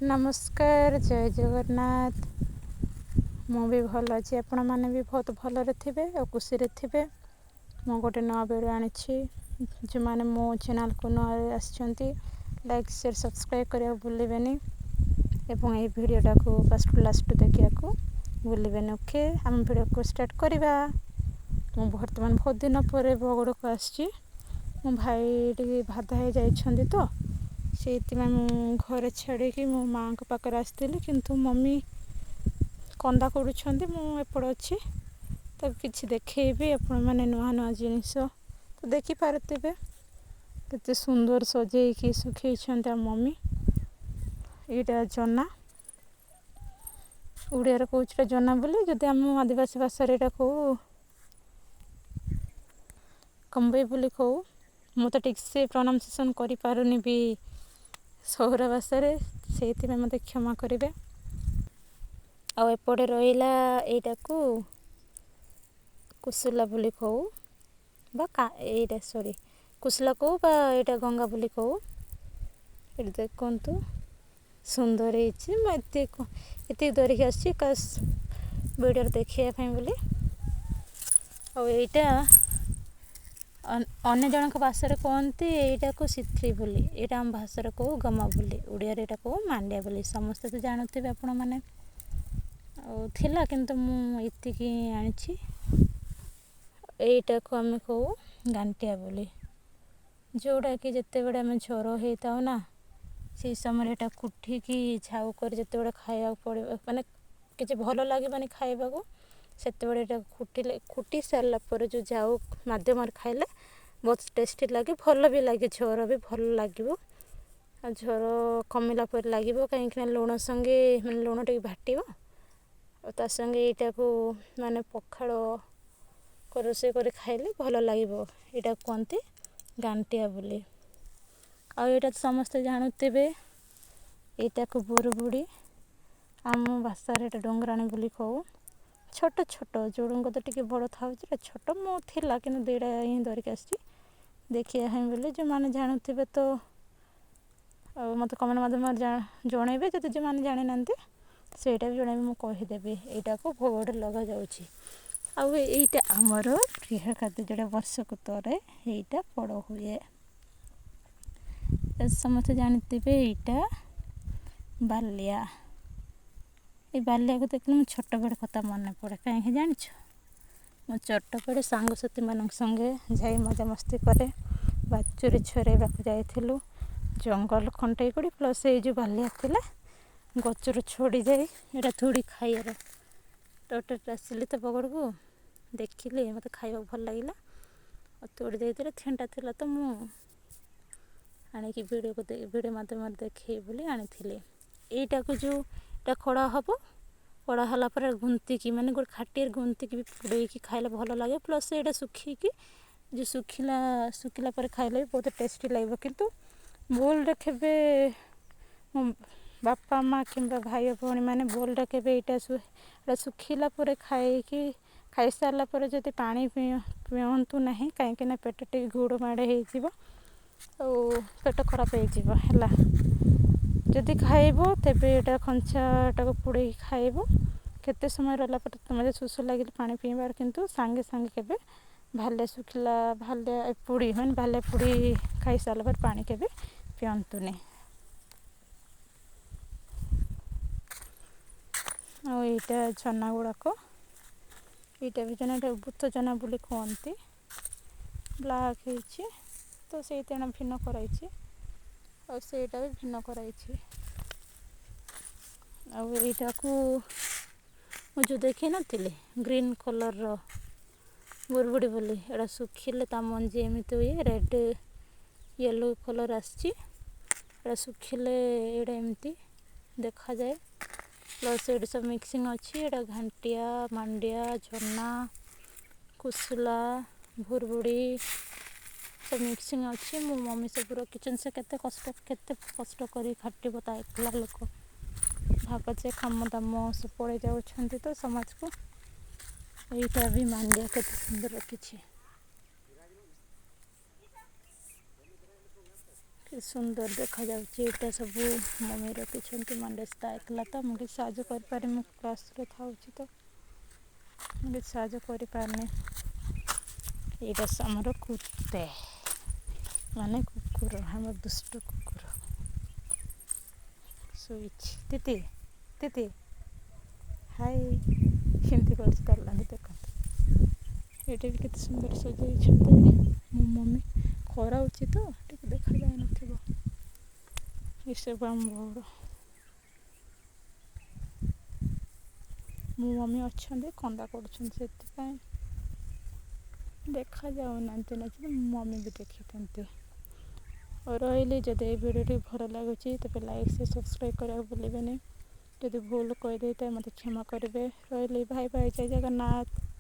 ନମସ୍କାର, ଜୟ ଜଗନ୍ନାଥ। ମୁଁ ବି ଭଲ ଅଛି, ଆପଣମାନେ ବି ବହୁତ ଭଲରେ ଥିବେ ଆଉ ଖୁସିରେ ଥିବେ। ମୁଁ ଗୋଟେ ନୂଆ ଭିଡ଼ିଓ ଆଣିଛି। ଯେଉଁମାନେ ମୋ ଚ୍ୟାନେଲ୍କୁ ନୂଆ ଆସିଛନ୍ତି, ଲାଇକ୍, ସେୟାର, ସବସ୍କ୍ରାଇବ୍ କରିବାକୁ ଭୁଲିବେନି ଏବଂ ଏହି ଭିଡ଼ିଓଟାକୁ ଫାଷ୍ଟ ଲାଷ୍ଟ ଦେଖିବାକୁ ଭୁଲିବେନି। ଓକେ, ଆମ ଭିଡ଼ିଓକୁ ଷ୍ଟାର୍ଟ କରିବା। ମୁଁ ବର୍ତ୍ତମାନ ବହୁତ ଦିନ ପରେ ବଗଡ଼କୁ ଆସିଛି। ମୋ ଭାଇ ଟିକେ ବାଧା ହେଇଯାଇଛନ୍ତି, ତ ସେଇଥିପାଇଁ ମୁଁ ଘରେ ଛାଡ଼ିକି ମୋ ମାଆଙ୍କ ପାଖରେ ଆସିଥିଲି। କିନ୍ତୁ ମମି କନ୍ଦା କରୁଛନ୍ତି, ମୁଁ ଏପଟେ ଅଛି। ତ କିଛି ଦେଖେଇବି ଆପଣମାନେ ନୂଆ ନୂଆ ଜିନିଷ ତ ଦେଖିପାରୁଥିବେ, କେତେ ସୁନ୍ଦର ସଜେଇକି ଶୁଖେଇଛନ୍ତି ଆମ ମମି। ଏଇଟା ଜହ୍ନା, ଓଡ଼ିଆରେ କହୁଛି ଏଇଟା ଜହ୍ନା ବୋଲି। ଯଦି ଆମ ଆଦିବାସୀ ଭାଷାରେ ଏଇଟା କହୁ କମ୍ବେଇ ବୋଲି କହୁ। ମୁଁ ତ ଠିକ୍ସେ ପ୍ରନାଉନ୍ସିଏସନ୍ କରିପାରୁନି ବି ସହର ଭାଷାରେ, ସେଇଥିପାଇଁ ମୋତେ କ୍ଷମା କରିବେ। ଆଉ ଏପଟେ ରହିଲା, ଏଇଟାକୁ କୁସୁଲା ବୋଲି କହୁ ବା ଏଇଟା, ସରି, କୁସୁଲା କହୁ ବା ଏଇଟା ଗଙ୍ଗା ବୋଲି କହୁ। ଏଠି ଦେଖନ୍ତୁ, ସୁନ୍ଦର ହେଇଛି। ମୁଁ ଏତିକି ଏତିକି ଧରିକି ଆସିଛି କାସ୍ ଭିଡ଼ିଓରେ ଦେଖିବା ପାଇଁ ବୋଲି। ଆଉ ଏଇଟା ଅନ୍ୟ ଜଣଙ୍କ ଭାଷାରେ କୁହନ୍ତି ଏଇଟାକୁ ସିଥ୍ରି ବୋଲି, ଏଇଟା ଆମ ଭାଷାରେ କହୁ ଗମା ବୋଲି, ଓଡ଼ିଆରେ ଏଇଟା କହୁ ମାଣ୍ଡିଆ ବୋଲି। ସମସ୍ତେ ତ ଜାଣୁଥିବେ ଆପଣମାନେ। ଆଉ ଥିଲା, କିନ୍ତୁ ମୁଁ ଏତିକି ଆଣିଛି। ଏଇଟାକୁ ଆମେ କହୁ ଗାଣ୍ଟିଆ ବୋଲି, ଯେଉଁଟାକି ଯେତେବେଳେ ଆମେ ଜ୍ୱର ହେଇଥାଉ ନା, ସେଇ ସମୟରେ ଏଇଟା କୁଟିକି ଝାଉ କରି ଯେତେବେଳେ ଖାଇବାକୁ ପଡ଼ିବ, ମାନେ କିଛି ଭଲ ଲାଗିବନି ଖାଇବାକୁ, ସେତେବେଳେ ଏଇଟା କୁଟିଲେ, କୁଟି ସାରିଲା ପରେ ଯେଉଁ ଝାଉ ମାଧ୍ୟମରେ ଖାଇଲେ ବହୁତ ଟେଷ୍ଟି ଲାଗେ, ଭଲ ବି ଲାଗେ, ଜ୍ୱର ବି ଭଲ ଲାଗିବ ଆଉ ଜ୍ୱର କମିଲା ପରି ଲାଗିବ। କାହିଁକିନା ଲୁଣ ସଙ୍ଗେ, ମାନେ ଲୁଣ ଟିକେ ବାଟିବ ଆଉ ତା ସଙ୍ଗେ ଏଇଟାକୁ ମାନେ ପଖାଳ ରୋଷେଇ କରି ଖାଇଲେ ଭଲ ଲାଗିବ। ଏଇଟା କୁହନ୍ତି ଗାଣ୍ଟିଆ ବୋଲି। ଆଉ ଏଇଟା ତ ସମସ୍ତେ ଜାଣୁଥିବେ, ଏଇଟାକୁ ବୁରୁବୁଡ଼ି, ଆମ ଭାଷାରେ ଏଇଟା ଡଙ୍ଗରାଣୀ ବୋଲି କହୁ। ଛୋଟ ଛୋଟ ଝୁଡ଼ୁଙ୍ଗ ତ ଟିକେ ବଡ଼ ଥାଉଛି, ଏଇଟା ଛୋଟ। ମୁଁ ଥିଲା, କିନ୍ତୁ ଦୁଇଟା ହିଁ ଧରିକି ଆସିଛି ଦେଖିବା ପାଇଁ ବୋଲି। ଯେଉଁମାନେ ଜାଣୁଥିବେ ତ ଆଉ ମୋତେ କମେଣ୍ଟ ମାଧ୍ୟମରେ ଜଣେଇବେ। ଯଦି ଯେଉଁମାନେ ଜାଣିନାହାନ୍ତି, ସେଇଟା ବି ଜଣେଇବେ, ମୁଁ କହିଦେବି। ଏଇଟାକୁ ଭୋଗରେ ଲଗାଯାଉଛି। ଆଉ ଏଇଟା ଆମର ପ୍ରିୟ ଖାଦ୍ୟ, ଯେଉଁଟା ବର୍ଷକୁ ଥରେ ଏଇଟା ପୋଡ଼ ହୁଏ। ସମସ୍ତେ ଜାଣିଥିବେ ଏଇଟା ବାଲିଆ। ଏଇ ବାଲିଆକୁ ଦେଖିଲେ ମୁଁ ଛୋଟବେଳ କଥା ମନେ ପଡ଼େ। କାହିଁକି ଜାଣିଛ? ମୁଁ ଛୋଟବେଳେ ସାଙ୍ଗସାଥିମାନଙ୍କ ସଙ୍ଗେ ଯାଇ ମଜାମସ୍ତି କରେ। ବାଛୁରୀ ଛରେଇବାକୁ ଯାଇଥିଲୁ ଜଙ୍ଗଲ ଖଣ୍ଟେଇକୁଡ଼ି, ପ୍ଲସ୍ ଏଇ ଯେଉଁ ବାଲିଆ ଥିଲା, ଗଛରୁ ଛଡ଼ିଯାଇ ଏଇଟା ଥୋଡ଼ି ଖାଇବାର। ଟୋଟୋ ଆସିଲି ତ ବଗଡ଼କୁ ଦେଖିଲି, ମୋତେ ଖାଇବାକୁ ଭଲ ଲାଗିଲା ଆଉ ତୋଡ଼ି ଦେଇଥିଲେ, ଥେଣ୍ଟା ଥିଲା ତ ମୁଁ ଆଣିକି ଭିଡ଼ିଓକୁ ଭିଡ଼ିଓ ମାଧ୍ୟମରେ ଦେଖେଇବି ବୋଲି ଆଣିଥିଲି। ଏଇଟାକୁ ଯେଉଁ ଏଇଟା ଖଡ଼ା ହେବ, କଢ଼ା ହେଲା ପରେ ଗୁନ୍ଥିକି, ମାନେ ଗୋଟେ ଖାଟିରେ ଗୁନ୍ଥିକି ବି ପୁଡ଼େଇକି ଖାଇଲେ ଭଲ ଲାଗେ। ପ୍ଲସ୍ ଏଇଟା ଶୁଖିକି ଯେଉଁ ଶୁଖିଲା ଶୁଖିଲା ପରେ ଖାଇଲେ ବି ବହୁତ ଟେଷ୍ଟି ଲାଗିବ। କିନ୍ତୁ ଭୁଲରେ କେବେ ମୋ ବାପା ମା କିମ୍ବା ଭାଇ ଭଉଣୀମାନେ ଭୁଲରେ କେବେ ଏଇଟା ଶୁଖିଲା ପରେ ଖାଇକି, ଖାଇସାରିଲା ପରେ ଯଦି ପାଣି ପିଅନ୍ତୁ ନାହିଁ, କାହିଁକିନା ପେଟ ଟିକେ ଗୁଡ଼ ମାଡ଼ ହେଇଯିବ ଆଉ ପେଟ ଖରାପ ହେଇଯିବ। ହେଲା, ଯଦି ଖାଇବ ତେବେ ଏଇଟା କଞ୍ଚାଟାକୁ ପୁଡ଼େଇକି ଖାଇବ। କେତେ ସମୟ ରହିଲା ପରେ ତୁମେ ଶୋଷ ଲାଗିଲେ ପାଣି ପିଇବାର, କିନ୍ତୁ ସାଙ୍ଗେ ସାଙ୍ଗେ କେବେ ଭାଲିଆ ଶୁଖିଲା ଭାଲିଆ ପୁଡ଼ି, ମାନେ ଭାଲିଆ ପୁଡ଼ି ଖାଇସାରିଲା ପରେ ପାଣି କେବେ ପିଅନ୍ତୁନି। ଆଉ ଏଇଟା ଛନା ଗୁଡ଼ାକ, ଏଇଟା ବି ଜଣେ, ଏଇଟା ବୁତ ଚନା ବୋଲି କୁହନ୍ତି। ବ୍ଲାକ୍ ହେଇଛି ତ ସେଇଥିପାଇଁ ଭିନ୍ନ କରାହେଇଛି, ଆଉ ସେଇଟା ବି ଭିନ୍ନ କରାହେଇଛି। ଆଉ ଏଇଟାକୁ ମୁଁ ଯେଉଁ ଦେଖିନଥିଲି ଗ୍ରୀନ୍ କଲର୍ର ବୁରବୁଡ଼ି ବୋଲି, ଏଇଟା ଶୁଖିଲେ ତା ମଞ୍ଜି ଏମିତି ହୁଏ। ରେଡ଼୍ ୟେଲୋ କଲର୍ ଆସିଛି। ଏଇଟା ଶୁଖିଲେ ଏଇଟା ଏମିତି ଦେଖାଯାଏ। ପ୍ଲସ୍ ଏଇଠି ସବୁ ମିକ୍ସିଂ ଅଛି। ଏଇଟା ଘାଣ୍ଟିଆ, ମାଣ୍ଡିଆ, ଝନା, କୁସୁଲା, ଭୁରବୁଡ଼ି ସବୁ ମିକ୍ସିଂ ଅଛି। ମୋ ମମି ସବୁ ରଖିଛନ୍ତି। ସେ କେତେ କଷ୍ଟ, କେତେ କଷ୍ଟ କରି ଖାଟିବ ତା ଏକଲା ଲୋକ ଭାବ ଯେ କାମ ଦାମ ସବୁ ପଳେଇ ଯାଉଛନ୍ତି ତ ସମାଜକୁ। ଏଇଟା ବି ମାଣ୍ଡିଆ, କେତେ ସୁନ୍ଦର ରଖିଛି। ସୁନ୍ଦର ଦେଖାଯାଉଛି। ଏଇଟା ସବୁ ମମି ରଖିଛନ୍ତି। ମଣ୍ଡେସ୍ତା ଏକଲା ତ ମୁଁ କିଛି ସାହାଯ୍ୟ କରିପାରିନି, ମୁଁ କ୍ଲାସ୍ରେ ଥାଉଛି ତ ମୁଁ କିଛି ସାହାଯ୍ୟ କରିପାରୁନି। ଏଇଟା ଆମର କୁତେ ମାନେ କୁକୁର, ଆମ ଦୁଷ୍ଟ କୁକୁର ଶୋଇଛି। ତିତି ତିତି ହାଇ କେମିତି କରୁଛି ତାର ଲାଣ୍ଡି ଦେଖନ୍ତୁ। ଏଇଟା ବି କେତେ ସୁନ୍ଦର ସଜେଇଛନ୍ତି ମୋ ମମି। ଖରା ହେଉଛି ତ ଟିକେ ଦେଖାଯାଉନଥିବ। ଏସବୁ ଆମ ବଡ଼ ମୋ ମମି ଅଛନ୍ତି, କନ୍ଦା କରୁଛନ୍ତି, ସେଥିପାଇଁ ଦେଖାଯାଉନାହାନ୍ତି, ନଚେତ ମୋ ମମି ବି ଦେଖିଥାନ୍ତି। ରହିଲି। ଯଦି ଏଇ ଭିଡ଼ିଓଟି ଭଲ ଲାଗୁଛି ତେବେ ଲାଇକ୍, ସେୟାର, ସବସ୍କ୍ରାଇବ୍ କରିବାକୁ ଭୁଲିବେନି। ଯଦି ଭୁଲ କହିଦେଇଥାଏ ମୋତେ କ୍ଷମା କରିବେ। ରହିଲି, ବାଏ ବାଏ, ଜୟ ଜଗନ୍ନାଥ।